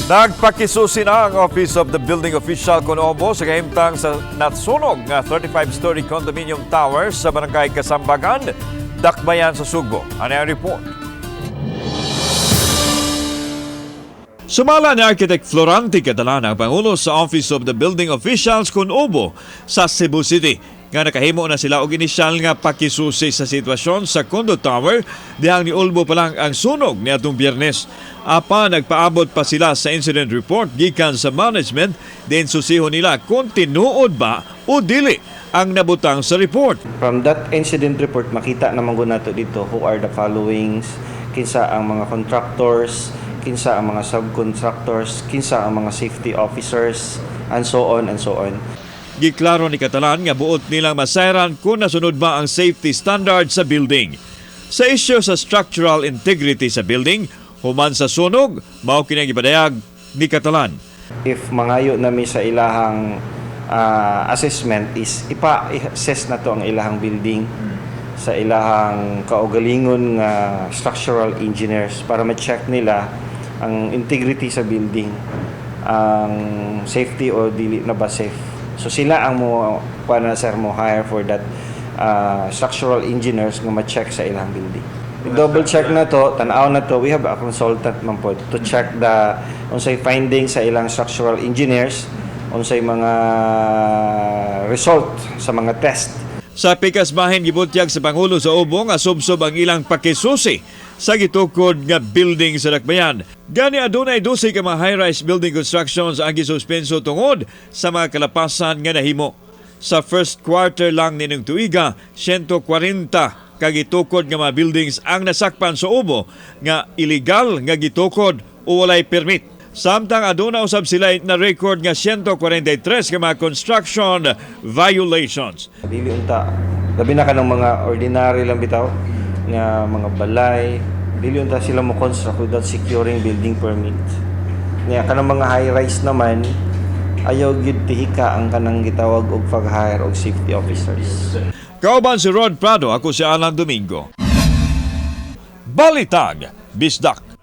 Nagpakisusi na ang Office of the Building Official kon OBO sa kahimtang sa natsunog nga 35-story condominium tower sa Barangay Kasambagan, Dakbayan sa Sugbo. Ano ang report? Sumala ni Architect Florante Catalan, ang Pangulo sa Office of the Building Officials kun OBO sa Cebu City, nga nakahimo na sila og inisyal nga pakisusi sa sitwasyon sa condo tower dihang niulbo pa lang ang sunog niadtong Biyernes. Apa nagpaabot pa sila sa incident report gikan sa management din susihon nila kung tinuod ba o dili ang nabutang sa report. From that incident report, makita naman gud nato dito who are the followings, kinsa ang mga contractors, kinsa ang mga subcontractors, kinsa ang mga safety officers, and so on and so on. Giklaro ni Catalan nga buot nilang masayran kung nasunod ba ang safety standard sa building. Sa isyu sa structural integrity sa building, human sa sunog, mao kini ang gipadayag ni Catalan. If mangayo nami sa ilahang assessment is ipa-assess na to ang ilahang building sa ilahang kaugalingon nga structural engineers para ma-check nila ang integrity sa building, ang safety o dili na ba safe. So sila ang mo kuan na, sir, mo hire for that structural engineers nga ma-check sa ilang building. Double check na to, tanaw na to, we have a consultant man pod to check the unsay findings sa ilang structural engineers, unsay mga result sa mga test. Sa pikas bahin, gibutyag sa Pangulo sa OBO nga subsob ang ilang pakisusi sa gitukod nga building sa Dakbayan. Gani adunay 12 ka mga high-rise building constructions ang gisuspenso tungod sa mga kalapasan nga nahimo. Sa first quarter lang nining tuiga, 140 ka gitukod nga mga buildings ang nasakpan sa OBO nga illegal nga gitukod o walay permit. Samtang aduna usab sila na record nga 143 ka mga construction violations. Dili unta, labi na kanang mga ordinary lang bitaw nga mga balay, dili unta sila mo construct without securing building permit. Nya kanang mga high rise naman, ayaw gyud tihika ang kanang gitawag og pag-hire og safety officers. Kauban si Rod Prado, ako si Alan Domingo. Balitag, Bisdak.